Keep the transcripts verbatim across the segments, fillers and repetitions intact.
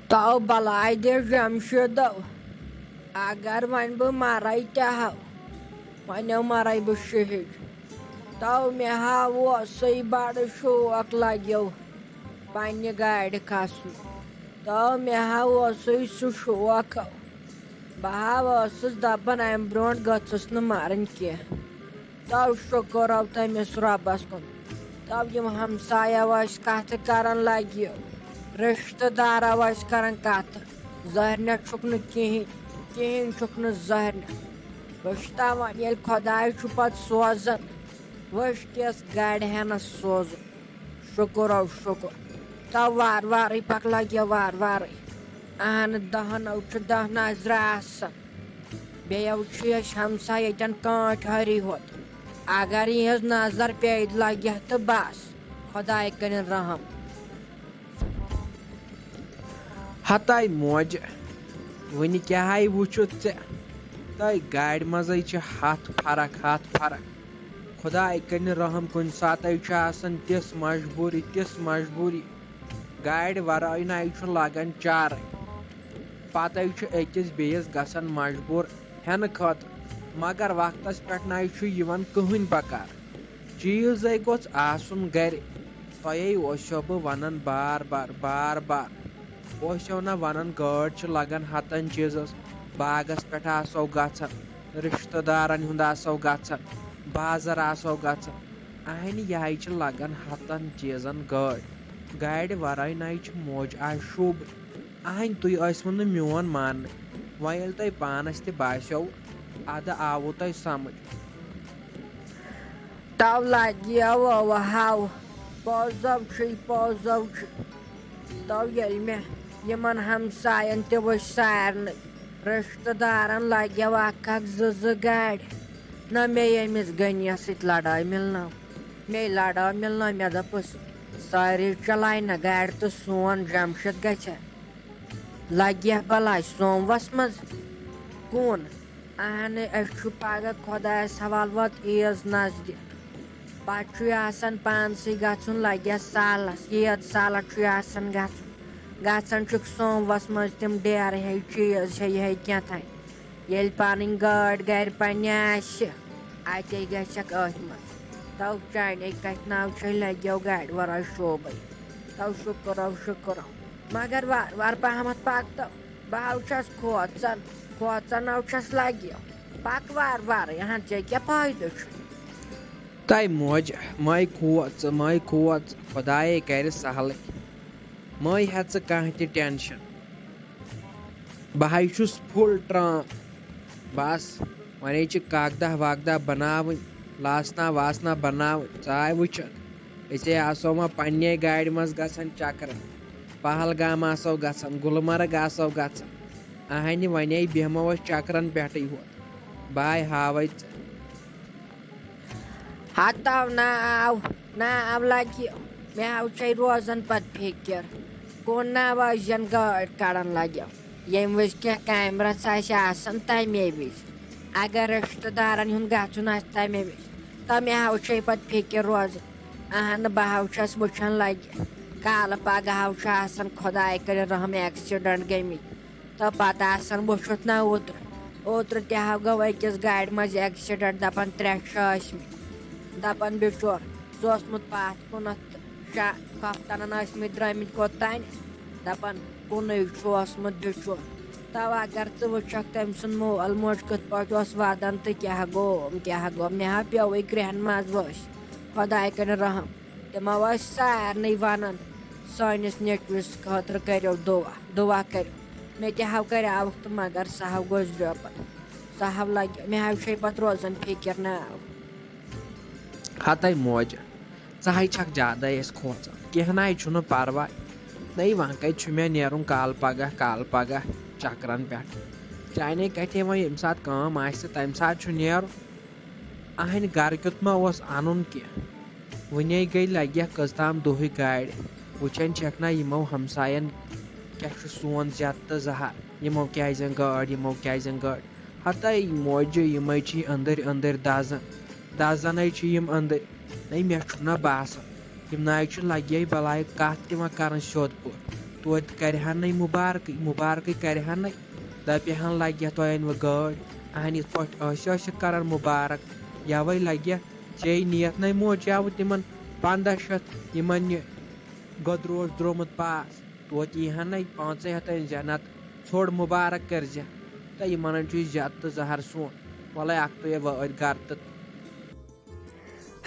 تو بلاے دِ جمشیدو، اگر وۄنۍ بہٕ مرے تہِ ہا، وۄنۍ مَرَے بہٕ شہید۔ تو مےٚ ہا اوسُے بڑٕ شوق لگیو پننہِ گاڑِ کھسُن۔ تو مےٚ ہا اوسُے سُہ شوق۔ بہٕ ہا ٲسٕس دپان امہِ برونٛٹھ گٔژھٕس نہٕ مرٕنۍ کینٛہہ۔ تو شُکر او تٔمِس رۄبس کُن۔ تو یِم ہمسایو ٲسۍ کتھٕ کران لگہِ، رشتہٕ دارو ٲسۍ کران کتھٕ۔ زہرنہ چھُکھ نہٕ کِہیٖنۍ، کِہیٖنۍ چھُکھ نہٕ زہرنہ۔ وٕچھ تا وۄنۍ ییٚلہِ خۄداے چھُ پتہٕ سوزان، وٕچھ کِس گاڑِ ہٮ۪نس سوزُن۔ شُکُر او شُکُر۔ تو وارٕ وارٕے پکھ لگہِ وارٕ وارٕے۔ اہن دہن او چھُ دہ نظرِ آسان۔ بیٚیہِ او چھِ أسۍ ہمساے ییٚتٮ۪ن کانٛٹھ ہری ہوت۔ اگر یِہٕنٛز نظر پیٚیہِ لگہِ تہٕ بس، خۄداے کٔرِن رحم۔ ہتاے موج، وٕنہِ کیٛاہ ہاے وٕچھُتھ ژےٚ؟ تۄہہِ گاڑِ منٛزے چھِ ہتھ فرق، ہتھ فرق۔ خۄداے کٔرِن رحم، کُنہِ ساتہٕ چھِ آسان تِژھ مجبوٗری، تِژھ مجبوٗری، گاڑِ ورٲے نَے چھُ لگان چارٕے۔ پتے چھُ أکِس بیٚیِس گژھان مجبوٗر ہٮ۪نہٕ خٲطرٕ، مگر وقتس پٮ۪ٹھ نَے چھُ یِوان کٕہٕنۍ بکار۔ چیٖزے گوٚژھ آسُن گرِ۔ تۄہے اوسو بہٕ ونان بار بار، بار بار۔ اوسو نہ ونان گٲڑۍ چھِ لگان ہتن چیٖزس، باغس پٮ۪ٹھ آسو گژھان، رشتہٕ دارن ہُنٛد آسو گژھان، بازر آسو گژھان۔ اہنہِ یہے چھِ لگان ہتن چیٖزن گٲڑۍ۔ گاڑِ ورٲے نَے چھِ موج آز شوٗبٕے۔ اہنہِ تُہۍ ٲسوٕ نہٕ میون ماننٕے۔ وۄنۍ ییٚلہِ تۄہہِ پانس تہِ باسیو، ادٕ آوٕ تۄہہِ سمجھ۔ تو لگیو ہاو، پوزو چھُے، پوزو چھُے۔ تو ییٚلہِ مےٚ یِمن ہمساین تہِ وٕچھ سارنٕے، رشتہٕ دارن لگیو اکھ اکھ زٕ زٕ گاڑِ۔ نہ مے ییٚمِس غنیَس سۭتۍ لڑٲے مِلنٲو، مے لڑٲو مِلنٲو، مےٚ دوٚپُس، سٲری چلاے نہ گاڑِ تہٕ سون جمشید گژھِ لگہِ بلاے سوموَس منٛز کُن۔ اہن أسۍ چھُ پگاہ خۄدایس حوالہٕ ووت عیٖز نزدیٖک۔ پتہٕ چھُ آسان پانسٕے گژھُن لگہِ سالس، عیٖد سالس چھُ آسان گژھُن۔ گژھان چھُکھ سوموَس منٛز تِم ڈیرٕ ہے چیٖز ہے یِہے کینٛہہ تام۔ ییٚلہِ پنٕنۍ گٲڑۍ گرِ پننہِ آسہِ، اتے گژھکھ أتھۍ منٛز۔ تو چانے کتھِ ناو چھے لگیو گاڑِ ورٲے شوبے۔ تو شُکر او شُکر او۔ مگر وارٕ وارٕ پہمتھ پکھ تو۔ بہٕ ہاو چھس کھوژان، کھوژان او چھس لگیو۔ پکھ وارٕ وارٕ، اہن ژےٚ کیٛاہ فٲیدٕ چھُ؟ تۄہہِ موج، مے کھوژ، مے کھوژ، خۄدایے کرِ سہلٕے۔ مے ہیٚہ ژٕ کانٛہہ تہِ ٹینشن۔ بہٕ ہاے چھُس فُل ٹرٛام۔ بس، وۄنۍ چھِ کاکدہ واکدہ بناوٕنۍ، لاسنا واسنا بناوٕنۍ۔ ژاے وٕچھکھ، أسے آسو وۄنۍ پننے گاڑِ منٛز گژھان چکرن۔ پہلگام آسو گژھان، گلمرگ آسو گژھان۔ اہنہِ ونے بیہمو أسۍ چکرن پٮ۪ٹھٕے ہوت۔ بہٕ ہاے ہاوے ژےٚ۔ ہتو ناو، ناو لگہِ، مےٚ ہاو چھے روزان پتہٕ فکر۔ کُن ناو ٲسۍزٮ۪ن گٲڑۍ کڑان لگیو۔ ییٚمہِ وِزِ کینٛہہ کامہِ رژھ آسہِ آسان، تَمے وِزِ۔ اگر رِشتہٕ دارن ہُنٛد گژھُن آسہِ، تَمے وِزِ۔ تہٕ مےٚ ہاو چھے پتہٕ فکر روزان۔ اہن، بہٕ ہاو چھس وٕچھان لگہِ۔ کالہٕ پگہہ ہاو چھُ آسان، خۄداے کٔرِن رحم، ایکسیڈنٹ گٔمٕتۍ۔ تہٕ پتہٕ آسان وٕچھُتھ نہ اوترٕ۔ اوترٕ تہِ ہا گوٚو أکِس گاڑِ منٛز ایکسیڈنٹ، دپان ترٛےٚ چھِ ٲسمٕتۍ۔ دپان بِچور، سُہ اوسمُت پتھ کُنتھ تہٕ شا-، کفتنن ٲسمٕتۍ درٛٲمٕتۍ کوٚت تانۍ۔ دپان کُنُے چھُ اوسمُت بِچور۔ تو اگر ژٕ وٕچھکھ تٔمۍ سُنٛد مول موج کِتھ پٲٹھۍ اوس ودان تہٕ کیٛاہ گوٚو، کیٛاہ گوٚو، مےٚ ہا پیوٚوُے کرٛیٚہن منٛز ؤسۍ۔ خۄداے کٔرِن رحم۔ تِمو ٲسۍ سارنٕے ونان، سٲنِس نیٚچوِس خٲطرٕ کٔرِو دُعا، دُعا کٔرِو۔ مےٚ تہِ ہاو کریاوُکھ تہٕ مگر سُہ ہاو گُزریو پتہٕ۔ سُہ ہاو لگہِ، مےٚ ہاو چھے پتہٕ روزان فکر ناو۔ ہتے موج، ژٕ ہاے چھکھ زیادے اَسہِ کھوژان۔ کینٛہہ ناے چھُنہٕ پرواے۔ نَے وۄنۍ کتہِ چھُ مےٚ نیرُن کالہٕ پگاہ، کالہٕ پگاہ چکرن پٮ۪ٹھ۔ چانے کتھے وۄنۍ ییٚمہِ ساتہٕ کٲم آسہِ، تمہِ ساتہٕ چھُ نیرُن۔ اہنہِ گرٕ کیُتھ ما اوس انُن کینٛہہ؟ وُنے گٔے لگہِ کٔژ تام دۄہٕے گاڑِ۔ وُچھان چھکھ نا یِمو ہمساین کیٛاہ چھُ سون زیتہٕ تہٕ زہر۔ یِمو کیٛازِ أنۍ گٲڑۍ، یِمو کیٛازِ أنۍ گٲڑۍ؟ ہتے موجہِ، یِمے چھِ أنٛدٕرۍ أنٛدٕرۍ دزان۔ دزانے چھِ یِم أنٛدٕرۍ۔ نَے مےٚ چھُنہ باسان۔ یِم ناے چھِ لگے بلاے کتھ تہِ وۄنۍ کران سیوٚد پٲٹھۍ۔ توتہِ کرِہن نَے مُبارکٕے، مُبارکٕے کرِہن نَے۔ دَپہِ ہن لگہِ تۄہہِ أنوٕ گٲڑۍ۔ اہن یِتھ پٲٹھۍ ٲسۍ ٲسِکھ کران مُبارک، یَوَے لگہِ۔ ژےٚ نِیَتھ نَے موجاوٕ تِمن پنٛداہ شیٚتھ، یِمن یہِ گۄدروس درٛومُت پاس۔ توتہِ یی ہن نَے پانٛژَے ہَتھ أنۍ زِ، نتہٕ ژھوٚڑ مُبارک کٔرۍ زِ۔ تہٕ یِمن چھُ یہِ زیادٕ تہٕ زہر سون۔ وَلَے اَکھ تُے وٲتۍ گرٕ تہٕ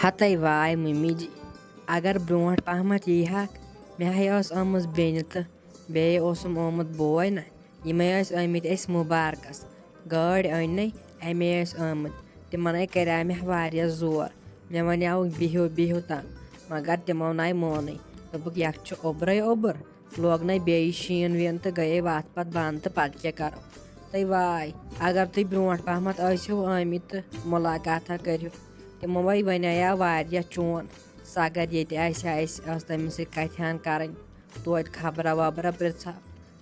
ہتے واے مٔمی جی، اگر برونٛٹھ پہمتھ یی ہاکھ، مےٚ ہے ٲس آمٕژ بیٚنہِ تہٕ بیٚیہِ اوسُم آمُت بوے نہ، یِمے ٲسۍ آمٕتۍ اَسہِ مُبارکس۔ گٲڑۍ أنۍ نَے، اَمے ٲسۍ آمٕتۍ۔ تِمن ہے کریٛاے مےٚ واریاہ زور۔ مےٚ وَنیٛاوُکھ بِہِو بِہِو تام، مگر تِمو نَے مونُے۔ دوٚپُکھ، یَتھ چھُ اوٚبرَے اوٚبُر۔ لوگ نَے بیٚیہِ شیٖن ویٖن تہٕ گٔیے وَتھ پَتھ بنٛد تہٕ پَتہٕ کیٛاہ کَرو؟ تہٕ واے، اگر تُہۍ برونٛٹھ پَہمَتھ ٲسِو آمٕتۍ تہٕ مُلاقاتہ کٔرِو۔ تِمو وَے وَنیٛاو واریاہ چون، سُہ اگر ییٚتہِ آسہِ ہا، اَسہِ ٲس تٔمِس سۭتۍ کَتھِ ہَن کَرٕنۍ، توتہِ خبرا وبرا پِرٛژھا۔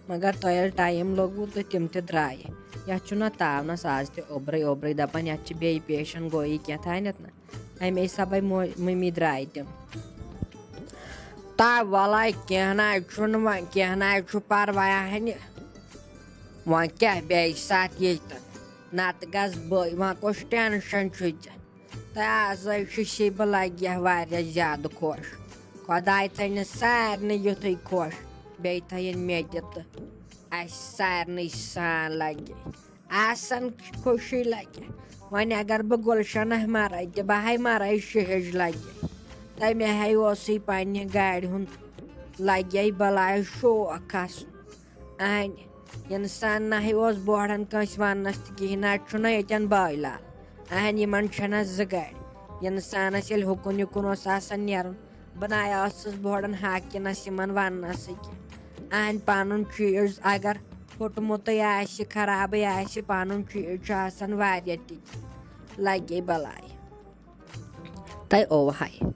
مگر تۄہہِ ییٚلہِ ٹایم لوٚگوُ تہٕ تِم تہِ درٛایہِ۔ یَتھ چھُنہ تاونَس آز تہِ اوٚبرَے اوٚبرَے دَپان، یَتھ چھِ بیٚیہِ پیشَن گویی کینٛہہ تانٮ۪تھ نہ۔ اَمے سببے مو-، مٔمی درٛاے تِم۔ تا وَلَے کینٛہہ نہ چھُنہٕ وۄنۍ، کینٛہہ نہ چھُ پَرواے ہنہِ۔ وۄنۍ کیٛاہ بیٚیہِ ساتہٕ ییٚتٮ۪ن؟ نَتہٕ گژھٕ بٕے، وۄنۍ کُس ٹٮ۪نشَن چھُے ژےٚ؟ تہٕ آز حظ چھُ شِبہٕ لَگہِ ہا واریاہ زیادٕ خۄش۔ خۄداے تھٲینَس سارنٕے یُتھُے خۄش، بیٚیہِ تھٲیِن مےٚ تہِ تہٕ اَسہِ سارنٕے سان لَگہِ۔ آسان خوشی لگہِ۔ وۄنۍ اگر بہٕ گُلشنہ مرے تہِ، بہٕ ہے مرے شہج لگہِ۔ تہٕ مےٚ ہے اوسُے پننہِ گاڑِ ہُنٛد لگے بلاے شوق کھسُن۔ اہنہِ، انسان نہ ہے اوس بوڑن کٲنٛسہِ وننس تہِ کِہیٖنۍ، نہ چھُنہ ییٚتٮ۪ن بٲے لال۔ اہن، یِمن چھنہ زٕ گاڑِ۔ انسانس ییٚلہِ ہُکُن یُکُن اوس آسان نیرُن، بہٕ نَے ٲسٕس بوڑن ہاکِنَس یِمَن وَننَسٕے کینٛہہ۔ اَہَنٛدِ پَنُن چیٖز اگر پھُٹمُتٕے آسہِ، خرابٕے آسہِ، پَنُن چیٖز چھُ آسان واریاہ تہِ لَگے بَلاے۔ تَے اوٚوہَے،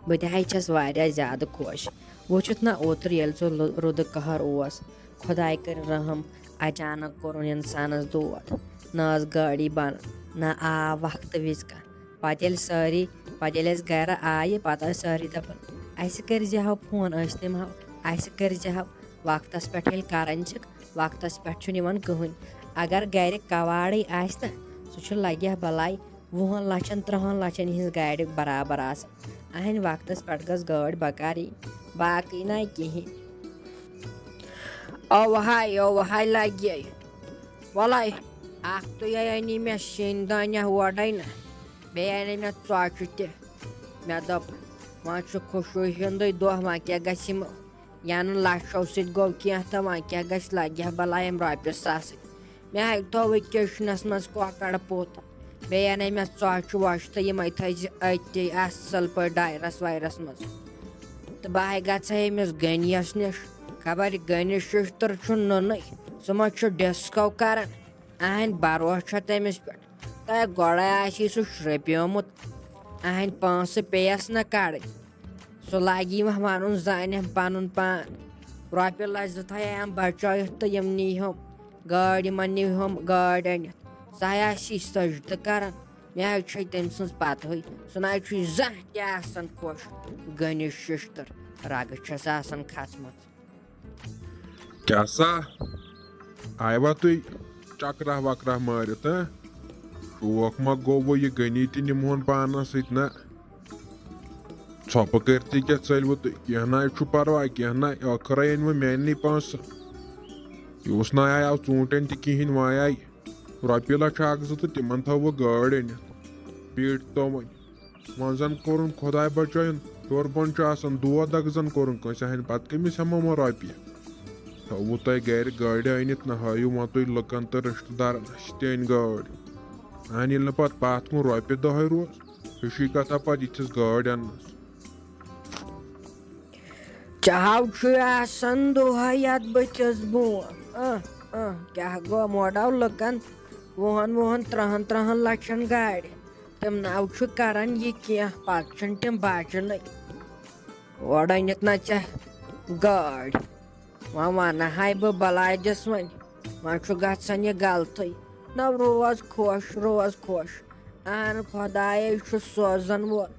بہٕ تہِ ہے چھَس واریاہ زیادٕ خۄش۔ وٕچھُتھ نہ اوترٕ ییٚلہِ سُہ لُ-، رُدٕ قہر اوس، خۄداے کٔرِن رحم، اچانک کوٚرُن اِنسانَس دود۔ نہ ٲس گٲڑی بَنان، نہ آو وقتہٕ وِزِ کانٛہہ۔ پتہٕ ییٚلہِ سٲری، پتہٕ ییٚلہِ أسۍ گرٕ آیہِ، پتہٕ ٲسۍ سٲری دپان، "اسہِ کٔرۍ زِ ہاو فون، ٲسۍ تِم ہاو، اسہِ کٔرۍ زِ ہاو، وقتس پٮ۪ٹھ ییٚلہِ کران چھِکھ، وقتس پٮ۪ٹھ چھُنہٕ یِوان کٕہٕنۍ۔ اگر گرِ کواڑٕے آسہِ تہٕ سُہ چھُ لگہِ ہا بلاے وُہن لچھن، ترٕٛہن لچھن ہِنٛز گاڑِ برابر آسان۔ اہنٛدِ وقتس پٮ۪ٹھ گٔژھ گٲڑۍ بکار یِنۍ، باقٕے نہ کِہیٖنۍ۔" اوہاے، اوہاے لگے۔ وَلَے، اَکھ تُے اَنی مےٚ سِنۍ دانہِ اورَے نہ، بیٚیہِ اَنے مےٚ ژۄچہِ تہِ۔ مےٚ دوٚپ، وۄنۍ چھُ خوشی ہُنٛدُے دۄہ، وۄنۍ کیٛاہ گژھِ یِمو؟ یَنہٕ لَچھو سۭتۍ گوٚو کینٛہہ تہٕ وۄنۍ کیٛاہ گژھِ، لَگہِ ہا بَلاے یِم رۄپیہِ ساسٕے۔ مےٚ ہَے تھوٚوُے کِچنَس منٛز کۄکَر پوٚت، بیٚیہِ اَنے مےٚ ژۄچہِ وۄچہِ تہٕ یِمَے تھٲیزِ أتی اَصٕل پٲٹھۍ ڈایرَس وایرَس منٛز۔ تہٕ بہٕ ہَے گژھٕ ہا أمِس غنیَس نِش۔ خبر غنی شِشتٕر چھُ نُنٕے، سُہ ما چھُ ڈِسکو کران؟ اہنٛدِ بروسہٕ چھا تٔمِس پٮ۪ٹھ؟ تہٕ گۄڈَے آسی سُہ شرٛپیومُت۔ اہنٛدِ پونٛسہٕ پیٚیَس نہ کڑٕنۍ۔ سُہ لاگہِ وۄنۍ وَنُن زانہِ پَنُن پان۔ رۄپیہِ لَچھ زٕ تھایہِ ہم بچٲیِتھ تہٕ یِم نی ہم گٲڑۍ، یِمَن نی ہم گٲڑۍ أنِتھ۔ سُہ ہَے آسی سجدٕ کران۔ مےٚ حظ چھے تٔمۍ سٕنٛز پتہٕے۔ سُہ نہ حظ چھُے زانٛہہ تہِ آسان خۄش۔ غنی شِشتٕر رگہٕ چھَس آسان کھژمٕژ۔ کیٛاہ سا؟ آیوا تُہۍ چکرا وکرا مٲرِتھ، ہہ؟ شوق ما گوٚو وۄنۍ یہِ غنی تہِ نِمہون پانس سۭتۍ، نہ؟ ژھۄپہٕ کٔرتھٕے کیٛاہ ژٔلوٕ تُہۍ؟ کینٛہہ نہ چھُ پرواے، کینٛہہ نہ، ٲخٕرے أنۍ وۄنۍ میٛاننٕے پونٛسہٕ۔ یُس نہ آیو ژوٗنٛٹھٮ۪ن تہِ کِہیٖنۍ، وۄنۍ آیہِ رۄپیہِ لچھ اکھ زٕ تہٕ تِمن تھٲوٕ گٲڑۍ أنِتھ۔ بیٖٹھ تو وۄنۍ۔ منٛزن کوٚرُن خۄداے بچٲیِن، ہیوٚر بۄن چھُ آسان دود اکھ زن کوٚرُن کٲنٛسہِ ہٕنٛدِ، پتہٕ کٔمِس ہٮ۪مو وۄنۍ رۄپیہِ؟ تھٲووُ تۄہہِ گرِ گٲڑۍ أنِتھ، نہ ہٲیِو وۄنۍ تُہۍ لُکن تہٕ رشتہٕ دارن، اسہِ تہِ أنۍ گٲڑۍ۔ اہن ییٚلہِ نہٕ پتہٕ پتھ کُن رۄپیہِ دہے روز، ہِشی کتھا پتہٕ یِتھِس گٲڑۍ اننس۔ چاہو چھُ آسان دۄہے یتھ بٕتھِس بون۔ اہ، اہ، کیٛاہ گوٚو مۄڈو لُکن وُہن وُہن ترٕٛہن ترٕٛہن لچھن گاڑِ؟ تِم ناو چھُ کران یہِ کینٛہہ، پتہٕ چھِنہٕ تِم بچنٕے۔ اورٕ أنِتھ نہ ژےٚ گٲڑۍ۔ وۄنۍ ونہٕ ہاے بہٕ بلاے دِس وۄنۍ، وۄنۍ چھُ گژھان یہِ غلطٕے۔ نہ روز خۄش، روز خۄش۔ اہن خۄدایے چھُ سوزان وول،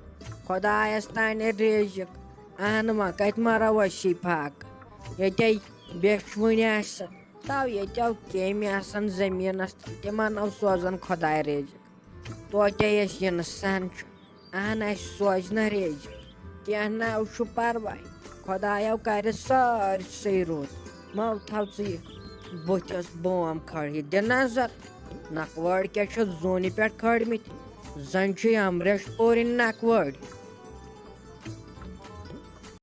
خۄدایس تانۍ رِزِق۔ اہن وۄنۍ کتہِ مرو أسی فاقہٕ؟ ییٚتے بیٚیہِ چھُ وٕنہِ آسان تو ییٚتیو کیٚمۍ آسان زٔمیٖنَس تَل، تِمَن نو سوزان خۄداے رِزِق۔ توتہِ اَسہِ یِنہٕ سَن چھُ، اہن اَسہِ سوزِ نہ رِزِق۔ کینٛہہ نہ چھُ پَرواے، خۄدایو کَرِ سٲرسٕے رُت۔ مہ تھاو ژٕ یہِ بٕتھِس بوم کھٲلِتھ، دِ نظر، نَکوٲڑۍ کیٛاہ چھِ زوٗنہِ پٮ۪ٹھ کھٲلمٕتۍ؟ زَن چھِ یہِ امریش پوٗرٕنۍ نَکوٲڑۍ۔